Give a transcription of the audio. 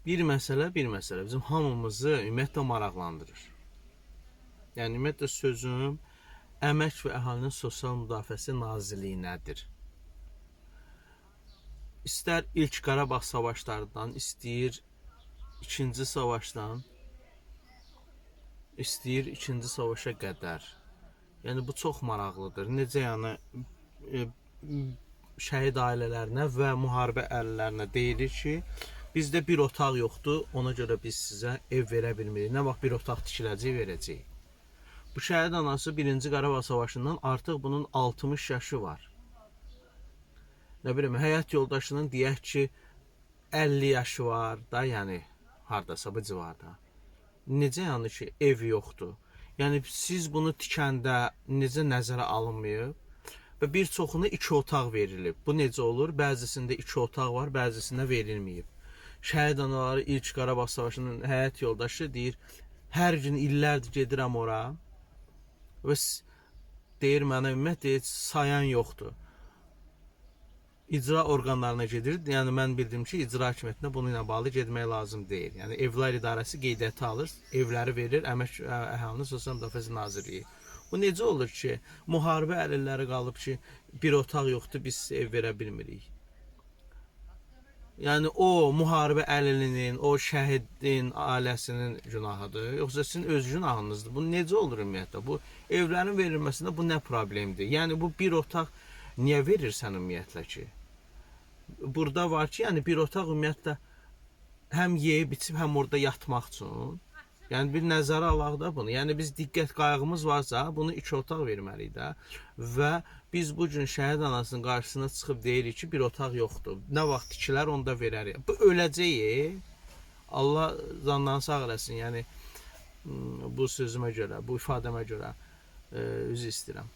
Bir məsələ bizim hamımızı ümumiyyətlə maraqlandırır. Yəni ümumiyyətlə sözüm Əmək və Əhalinin Sosial Müdafiəsi Nazirliyinədir. İstər ilk Qarabağ savaşlarından, istəyir ikinci savaşdan, istəyir ikinci savaşa qədər. Yəni bu çox maraqlıdır. Necə yəni şəhid ailələrinə və müharibə əlillərinə deyilir ki, bizdə bir otaq yoxdur, ona görə biz sizə ev verə bilmirik. Nə vaxt bir otaq tikiləcək, verəcəyik. Bu şəhid anası Birinci Qarabağ savaşından artıq bunun 60 yaşı var. Nə bilim, həyat yoldaşının deyək ki, 50 yaşı var da, yəni hardasa bu civarda. Necə yəni ki, ev yoxdur? Yəni siz bunu tikəndə necə nəzərə alınmayıb? Və bir çoxuna iki otaq verilib. Bu necə olur? Bəzisində iki otaq var, bəzisində verilməyib. Şəhid anaları ilk Qarabağ savaşının həyat yoldaşı deyir, hər gün illərdir gedirəm ora və deyir mənə ümumiyyətlə heç sayan yoxdur. İcra orqanlarına gedir. Yəni mən bildim ki, icra hakimiyyətinə bununla bağlı getmək lazım deyil. Yəni Evlər İdarəsi qeydiyyata alır, evləri verir Əmək və Əhalinin Sosial Müdafiəsi Nazirliyi. Bu necə olur ki, müharibə əlilləri qalıb ki, bir otaq yoxdur, biz sizə ev verə bilmirik. Yəni o müharibə əlilinin, o şəhidin ailəsinin günahıdır, yoxsa sizin öz günahınızdır? Bu necə olur ümumiyyətlə? Bu evlərin verilməsində bu nə problemdir? Yəni bu bir otaq niyə verirsən ümumiyyətlə ki? Burada var ki, yəni bir otaq ümumiyyətlə həm yeyib içib, həm orada yatmaq üçün. Yəni bir nəzərə alaq da bunu. Yəni biz diqqət qayğımız varsa, bunu iki otaq verməliyik də. Və biz bu gün şəhid anasının qarşısına çıxıb deyirik ki, bir otaq yoxdur. Nə vaxt tikilər, onu da verərik. Bu öləcəyik. Allah candan sağ eləsin. Yəni bu sözümə görə, bu ifadəmə görə üzr istəyirəm.